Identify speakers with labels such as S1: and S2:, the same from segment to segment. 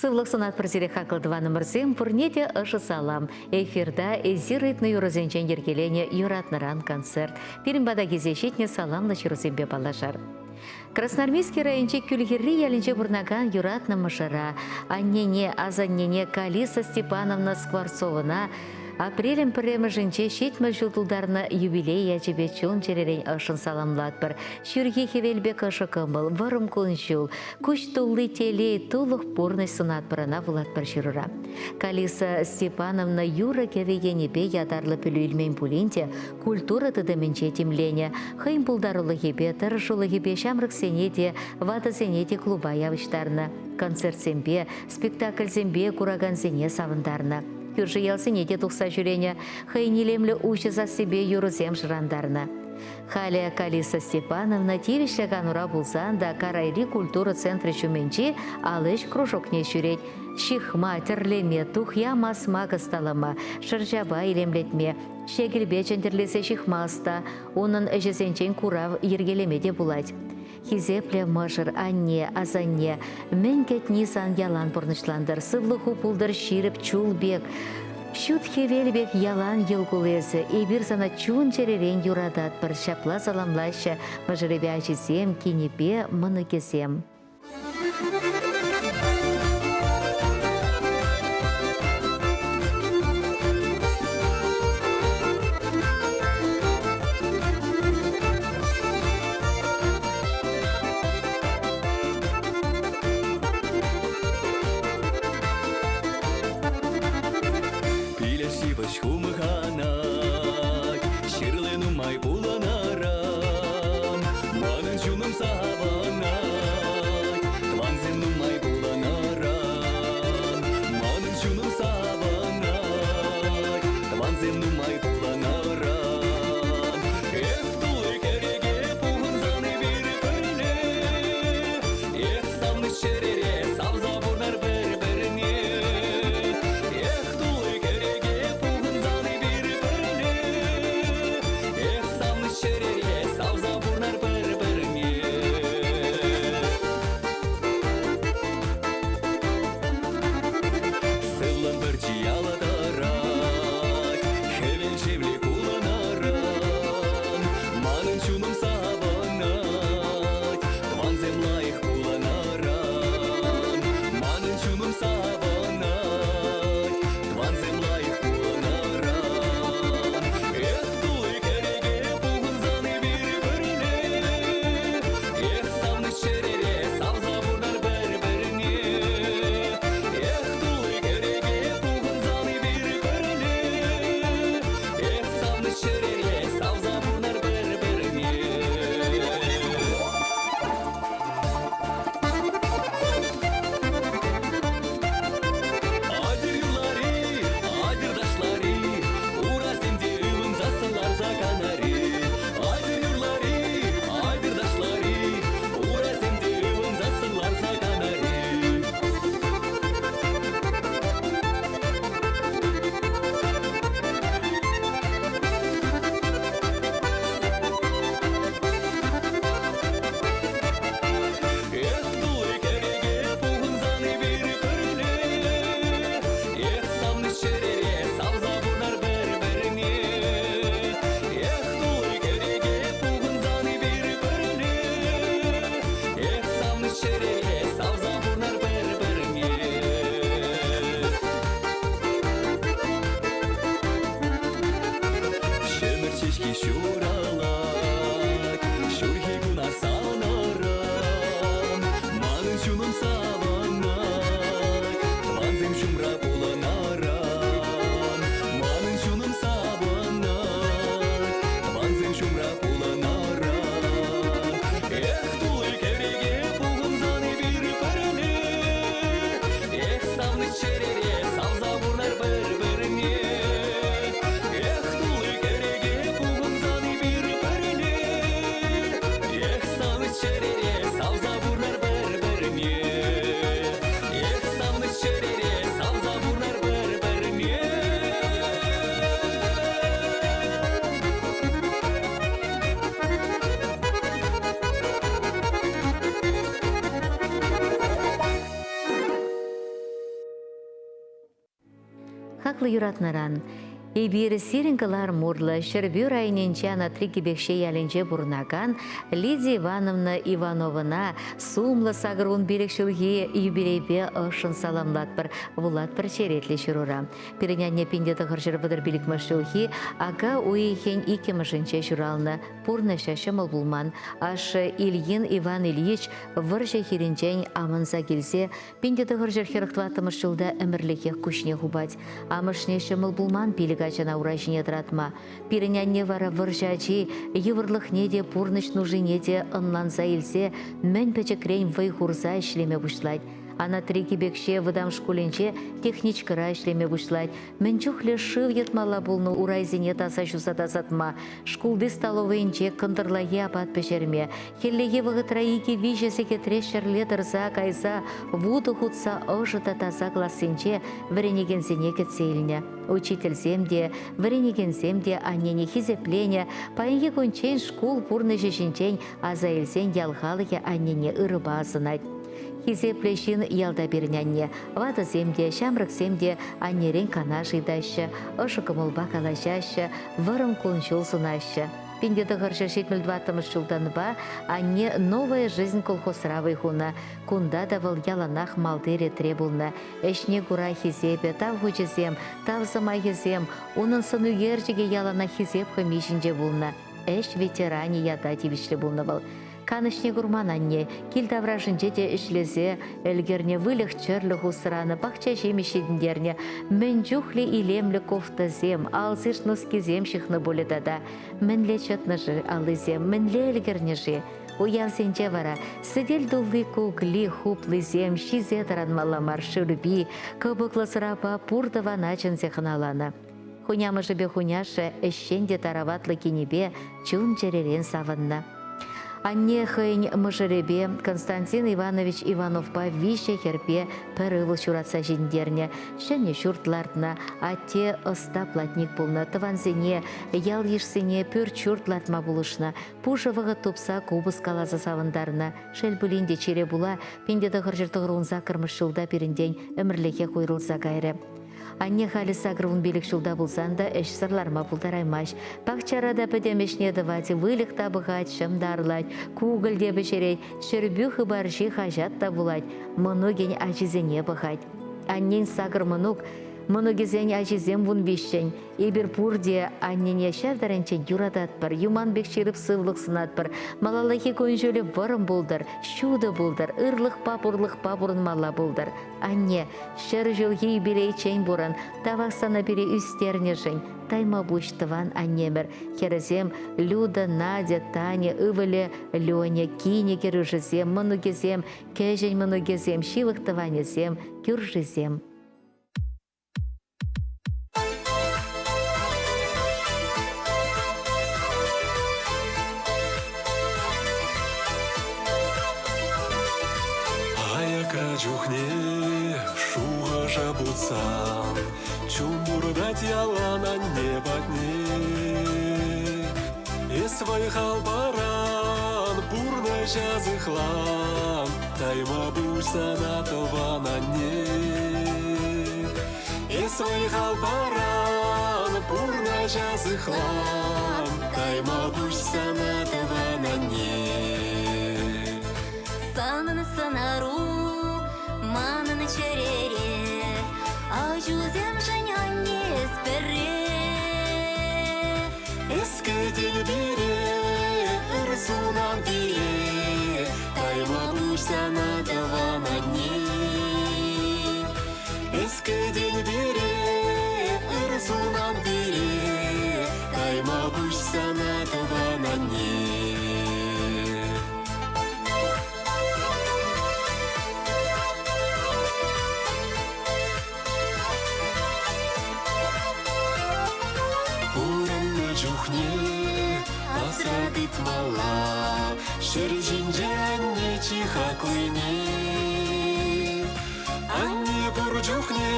S1: Сывлӑх сунатпӑр сире хаклӑ тӑванӑмӑрсем, пурне те ӑшӑ салам. Эфирта эсир ыйтнӑ юрӑсенчен йӗркеленӗ юратнӑран концерт. Пирӗн пата килсе ҫитнӗ саламлӑ ҫырусемпе паллашар. Красноармейски районӗнчи Кӳлхӗрри ялӗнче пурӑнакан юратнӑ мӑшӑра, аннене, асаннене Калиса Степановна Скворцовӑна апрелӗн пӗрремӗшӗнче 70 ҫул тултарнӑ юбилей ячӗпе чун-чӗререн ӑшшӑн саламлатпӑр. Ҫурхи хӗвел пек ӑшӑ кӑмӑл, вӑрӑм кун-ҫул, куҫ тулли телей, тулӑх пурнӑҫ сунатпӑр ӑна вулатпӑр ҫырура. Калиса Степановна юрӑ-кӗвӗ енӗпе ятарлӑ пӗлӳ илмен пулин те культура тытӑмӗнче тимленӗ, хӑйӗн пултарулӑхӗпе, тӑрӑшулӑхӗпе ҫамрӑксене те, ватӑсене те клуба явӑҫтарнӑ, концертсемпе, спектакльсемпе куракансене савӑнтарнӑ. Кӳршӗ ялсене те тухса ҫӳренӗ, хӑйӗн илемлӗ уҫӑ сассипе юрӑсем шӑрантарнӑ. Халӗ Калиса Степановна тивӗҫлӗ канура пулсан та Карайри культура центрӗ ҫумӗнчи ал ӗҫ кружокне ҫӳрет. Ҫыхма, тӗрлеме, тухья масмак ӑсталама, шӑрҫапа илемлетме, ҫекӗлпе чӗнтӗрлесе ҫыхма ӑста. Унӑн ӗҫӗсенчен курав йӗркелеме те пулать. Хисеплӗ мӑшӑр, анне, асанне, мӗн кӗтни сан ялан пурнӑҫлантӑр, сывлӑху пултӑр ҫирӗп чул пек. Ҫут хӗвел пек ялан йӑл кул эсӗ, эпир сана чун-чӗререн юрататпӑр, ҫапла саламлаҫҫӗ мӑшӑрӗпе ачисем, кинӗпе мӑнукӗсем.
S2: Пилеш йывӑҫ хумханать, ҫырли нумай пулӑнаран. Манӑн чунӑм савӑнать, тӑвансем нумай.
S1: Хаклӑ юратнӑран эпир сирӗн кӑларӑм урлӑ Ҫӗрпӳ районӗнчи Анатри Кипекҫе ялӗнче пурӑнакан Лидия Ивановна Ивановӑна сумлӑ 85 ҫулхи юбилейпе ӑшшӑн саламлатпӑр, вулатпӑр черетлӗ ҫырура. Пирӗн анне 1935 ҫулхи ака уйӑхӗн иккӗмӗшӗнче ҫуралнӑ. Пурнӑҫӗ ҫӑмӑл пулман. Ашшӗ Ильин Иван Ильич вӑрҫӑ хирӗнчен аманса килсе 1944 ҫулта ӗмӗрлӗхех куҫне хупать. Амӑшне ҫӑмӑл пулман пилӗк ачана ура ҫине тӑратма. Пирӗн анне вара вӑрҫӑ ачи йывӑрлӑхне те, пурнӑҫ нушине те ӑнланса илсе мӗн пӗчӗкрен вӑй хурса ӗҫлеме пуҫлать. Анатри Кипекҫе вӑтам шкулӗнче техничкӑра ӗҫлеме пуҫлать. Мӗн чухлӗ шыв йӑтмалла пулнӑ урайсене таса ҫуса тасатма, шкулти столовӑйӗнче кӑнтӑрлахи апат пӗҫерме, хӗллехи вӑхӑтра икӗ-виҫӗ сехетре ҫӗрле тӑрса кайса вутӑ хутса ӑшӑ та таса классенче вӗренекенсене кӗтсе илнӗ. Учительсем те, вӗренекенсем те аннене хисепленӗ, паянхи кунччен шкул пурнӑҫӗ ҫинчен аса илсен ял халӑхӗ аннене ырӑпа асӑнать. Хисеплӗ ҫын ялта пирӗн анне. Ватӑсем те, ҫамрӑксем те аннерен канаш ыйтаҫҫӗ, ӑшӑ кӑмӑлпа калаҫаҫҫӗ, вӑрӑм кун-ҫул сунаҫҫӗ. 1974 ҫултанпа анне «Новая жизнь» колхозра вӑй хунӑ. Кунта та вӑл яланах малти ретре пулнӑ. Ӗҫне кура хисепӗ, тав хучӗсем, тав сӑмахӗсем, унӑн сӑнӳкерчӗкӗ яланах хисеп хӑми ҫинче пулнӑ. Ӗҫ ветеранӗ ята тивӗҫлӗ пулнӑ вӑл. Канӑҫне курман анне, кил таврашӗнче те ӗҫлесе ӗлкӗрнӗ, выльӑх-чӗрлӗх усранӑ, пахча ҫимӗҫ ҫитӗнтернӗ. Мӗн чухлӗ илемлӗ кофтӑсем, алсиш нускисем ҫыхнӑ пулӗ тата. Мӗнле чӑтнӑ-ши аллисем, мӗнле ӗлкӗрнӗ-ши? Уявсенче вара сӗтел тулли кукли, хуплисем ҫисе тӑранмалла мар шӳрпи, кӑпӑклӑ сӑрапа пур тӑвана чӗнсе хӑналанӑ. Хунямӑшӗпе хуняшшӗ ӗҫчен те тараватлӑ кинӗпе чун-чӗререн савӑннӑ. Анне хӑйӗн мӑшӑрӗпе Константин Иванович Ивановпа виҫӗ хӗрпе пӗр ывӑл ҫуратса ҫитӗнтернӗ, ҫӗнӗ ҫурт лартнӑ, атте ӑста платник пулнӑ, тӑвансене, ял-йышсене пӳрт-ҫурт лартма пулӑшнӑ, пушӑ вӑхӑт тупса купӑс каласа савӑнтарнӑ. Шел пулин те чире пула 1998 ҫулта пирӗнтен ӗмӗрлӗхех уйрӑлса кайрӗ. Анне халӗ 85 ҫулта пулсан та ӗҫсӗр ларма пултараймасть. Пахчара та пӗтӗм ӗҫне тӑвать, выльӑх та пӑхать, ҫӑм та арлать, кукӑль те пӗҫерет, Ҫӗрпӳ хыпарҫи хаҫат та вулать, мӑнукӗн ачисене пӑхать. Аннен сакӑр мӑнук, мӑнукӗсен ачисем 13-ӗн. Эпир пурте аннене ҫав таранччен юрататпӑр, юман пек ҫирӗп сывлӑх сунатпӑр. Малаллахи кун-ҫулӗ вӑрӑм пултӑр, ҫутӑ пултӑр, ырлӑхпа-пурлӑхпа пурӑнмалла пултӑр. Анне, 100 ҫулхи юбилейччен пурӑн, тавах сана пире ӳстернӗшӗн. Тайма пуҫ тӑван аннемӗр. Хӗрӗсем Люда, Надя, Таня, ывӑлӗ Леня, кинӗ кӗрӳшӗсем, мӑнукӗсем, кӗҫӗн мӑнукӗсем, ҫывӑх тӑванӗсем, кӳршисем.
S2: Аякра чухне шухӑша путсан чун туртать ялан анне патне. Эс вӑй-хал паран, пурнӑҫа сыхлан, тайма пуҫ сана тӑван анне. Эс вӑй-хал паран, пурнӑҫа сыхлан, тайма пуҫ сана тӑван анне.
S3: Санӑн сӑнару манӑн чӗрере, Ачусемшӗн анне эс пӗрре.
S2: Эс кӗтен пире, ыр сунан пире, тайма пуҫ сана тӑван анне. Эс кӗтен пире, ыр сунан пире, тайма пуҫ сана тӑван анне. Пурӑннӑ чухне асра тытмалла ҫӗр ҫинче анне чи хаклине. Анне пур чухне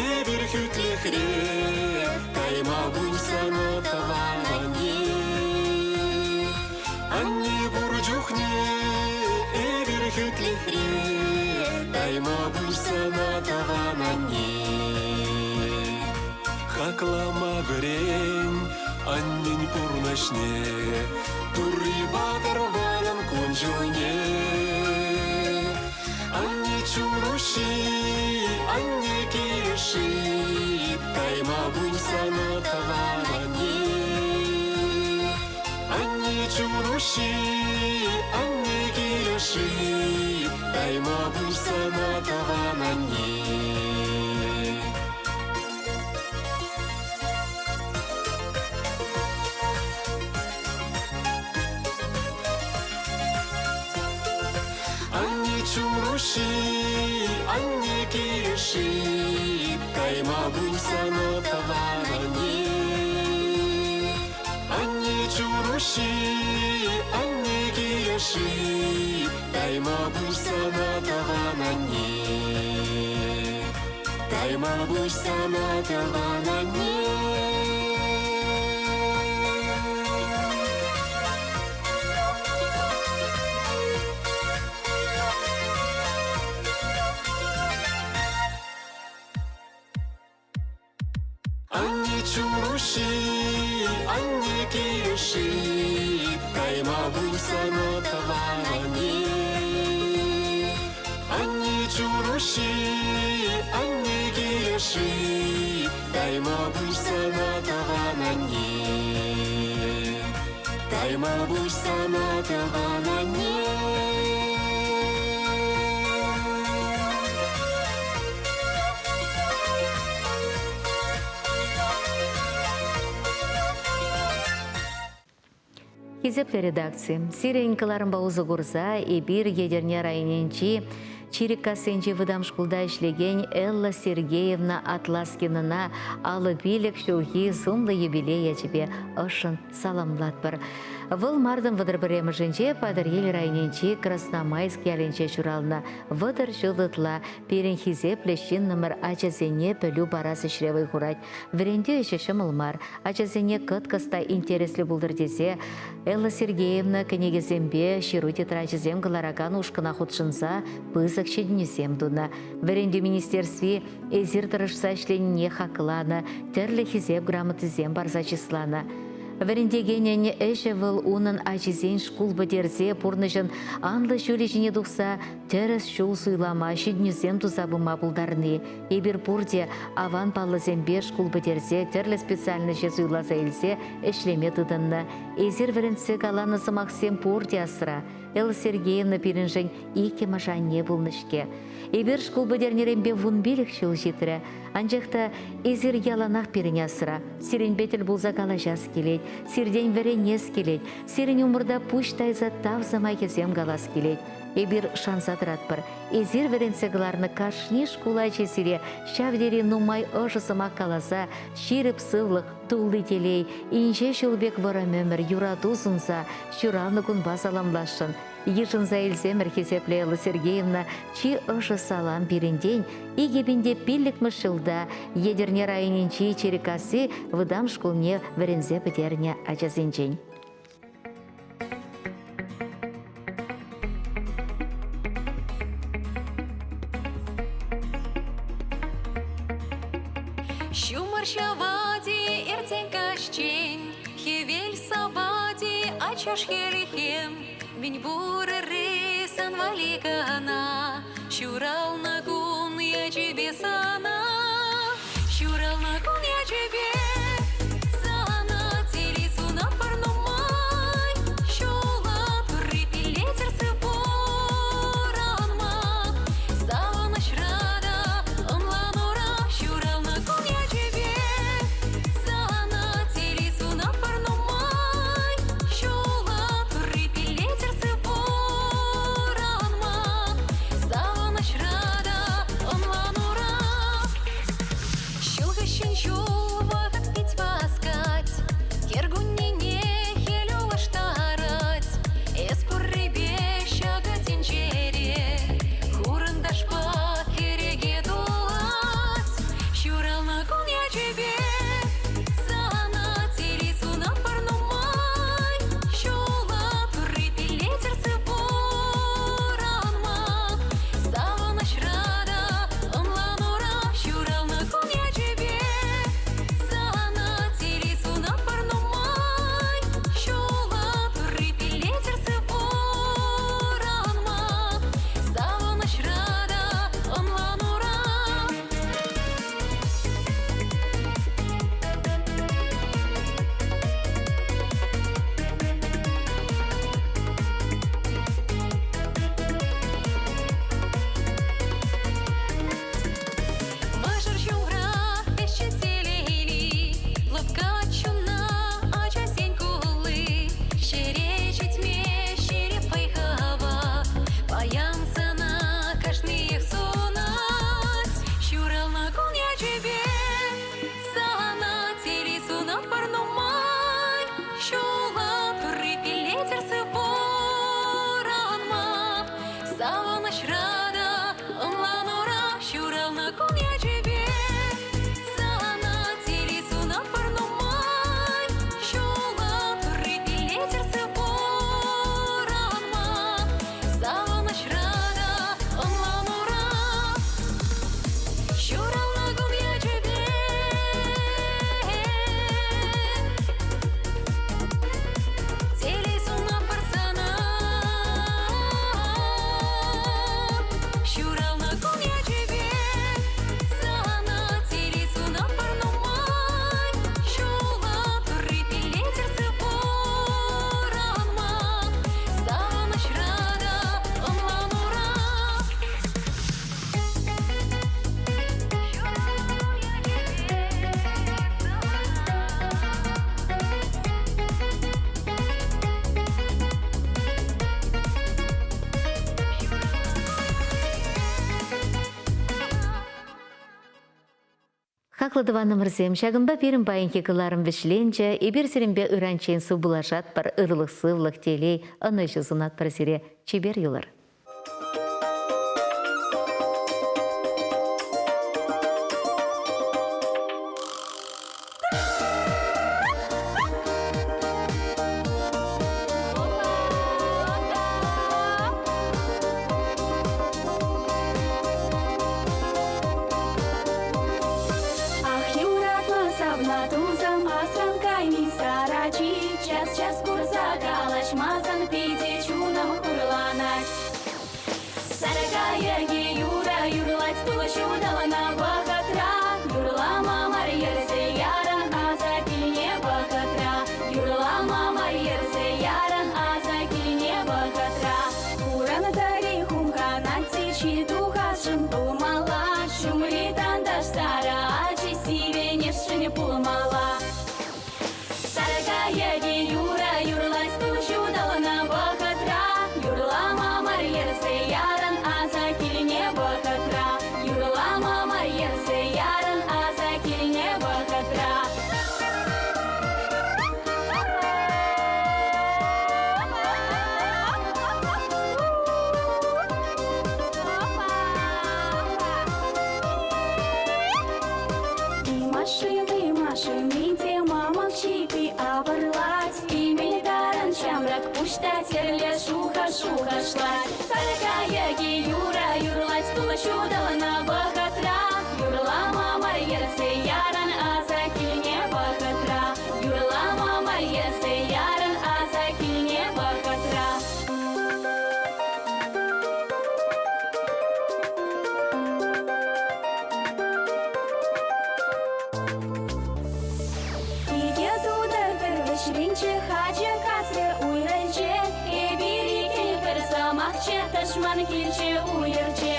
S2: эпир хӳтлӗхре, тайма пуҫ сана тӑван анне. Анне пур чухне эпир хӳтлӗхре, тайма пуҫ сана тӑван анне. Хаклама вӗрен аннен пурнӑҫне, Турри патӑр вӑрӑм кун-ҫулне. Анне чун-уҫҫи, анне килӗши, Тайма пуҫ сана тӑван анне. Анне чун-уҫҫи, анне килӗши, Тайма пуҫ сана тӑван анне. Анне чун-уҫҫи, анне килӗши, Тайма пуҫ сана тӑван анне. Анне чун-уҫҫи, анне килӗши, Тайма пуҫ сана тӑван анне. Тайма пуҫ сана тӑван анне. Анне чун-уҫҫи, анне килӗши, Тайма пуҫ сана тӑван анне. Анне чун-уҫҫи, анне килӗши, Тайма пуҫ сана тӑван анне. Тайма пуҫ сана тӑван анне.
S1: Хисеплӗ редакци, сирӗн кӑларӑмпа усӑ курса эпир Етӗрне районӗнчи Чириккассинчи вӑтам шкулта ӗҫлекен Элла Сергеевна Атласкинӑна 55 ҫулхи сумлӑ юбилей ячӗпе ӑшшӑн саламлатпӑр. Вӑл мартӑн 31-мӗшӗнче Патӑрьел районӗнчи Красномайск ялӗнче ҫуралнӑ. 30 ҫул ытла пирӗн хисеплӗ ҫыннӑмӑр ачасене пӗлӳ парас ӗҫре вӑй хурать. Вӗрентӳ ӗҫӗ ҫӑмӑл мар. Ачасене кӑткӑс та интереслӗ пултӑр тесе Элла Сергеевна кӗнекесемпе ҫыру тетрачӗсем кӑларакан ушкӑна хутшӑнса пысӑк ҫитӗнӳсем тунӑ. Вӗрентӳ министерстви эсир тӑрӑшса ӗҫленине хакланӑ, тӗрлӗ хисеп грамотисем парса чысланӑ. Вӗрентекенӗн ӗҫӗ вӑл унӑн ачисен шкул пӗтерсе пурнӑҫӑн анлӑ ҫулӗ ҫине тухса тӗрӗс ҫул суйлама, ҫитӗнӳсем туса пыма пултарни. Эпир пурте аван паллӑсемпе шкул пӗтерсе тӗрлӗ специальноҫе суйласа илсе ӗҫлеме тытӑннӑ. Эсир вӗрентсе каланӑ сӑмахсем пурте асра. Элла Сергеевна пирӗншӗн иккӗмӗш анне пулнӑ-ҫке. Эпир шкул пӗтернӗренпе 15 ҫул ҫитрӗ. Анчах та эсир яланах пирӗн асра. Сирӗнпе тӗл пулса калаҫас килет, сиртен вӗренес килет, сирӗн умӑрта пуҫ тайса тав сӑмахӗсем калас килет. Эпир шанса тӑратпӑр, эсир вӗрентсе кӑларнӑ кашни шкул ачи сире ҫав тери нумай ӑшӑ сӑмах каласа ҫирӗп сывлӑх, тулли телей, инҫе ҫул пек вӑрӑм ӗмӗр, юрату сунса ҫуралнӑ кунпа саламласшӑн. Йышӑнса илсемӗр, хисеплӗ Элла Сергеевна, чи ӑшӑ салам пирӗнтен 2005-мӗш ҫулта Етӗрне районӗнчи Черекасси вӑтам шкулне вӗренсе пӗтернӗ ачасенчен.
S4: Ҫумӑр ҫӑвать-и иртен каҫчен, Хӗвел сапать-и ачаш хӗлхем, Мӗн пур ырри сан валли кӑна, Ҫуралнӑ кун ячӗпе сана, Ҫуралнӑ кун ячӗпе сана Телей сунатпӑр нумай, Ҫула турри пиллетӗр сыв пурӑнма. Савӑнӑҫра та, ӑнланура Ҫуралнӑ кун ячӗпе сана Телей сунатпӑр нумай, Ҫула турри пиллетӗр сыв пурӑнма. Савӑнӑҫра та, ӑнланура.
S1: Хаклӑ тӑванӑмӑрсем, ҫакӑнпа пирӗн паянхи кӑларӑм вӗҫленчӗ. Эпир сирӗнпе ыранччен сывпуллашатпӑр, ырлӑх-сывлӑх, телей, ӑнӑҫу сунатпӑр сире. Чипер юлӑр.
S5: Ах, юратнӑ савна тусӑм, асран кайми сарачи, Час-час курса калаҫмасан питӗ чунӑм хурланать. Саркайӑкӗ юра юрлать тулӑ ҫуталнӑ вӑхӑтра. Юрлама мар йӗрсе яран аса килне вӑхӑтра. Юрлама мар йӗрсе яран аса килне вӑхӑтра. Хуран тӑри хумханать те ҫил тухасшӑн пулмалла. Ҫумри танташ сарӑ ачи сивӗнесшӗн пулмалла. Саркайӑкӗ юра юрлать тул ҫуталнӑ вӑхӑтра. Юрлама мар йӗрсе яран аса килне вӑхӑтра. Юрлама мар йӗрсе яран аса килне вӑхӑтра. И машины, машины, те мамӑк ҫиппи авӑрлать. Имӗл таран ҫамрӑк пуҫ та тӗрлӗ шухӑш шухӑшлать. Саркайӑкӗ юра юрлать тулӑ ҫуталнӑ вӑхӑтра. Юрлама мар йӗрсе яран аса килне вӑхӑтра. Юрлама мар йӗрсе яран аса килне вӑхӑтра. Икӗ тутӑр пӗр вӗҫренчӗ, хачӑ касрӗ уйрӑлчӗ. Эпир икӗн пӗр сӑмахчӗ, тӑшман килчӗ уйӑрчӗ.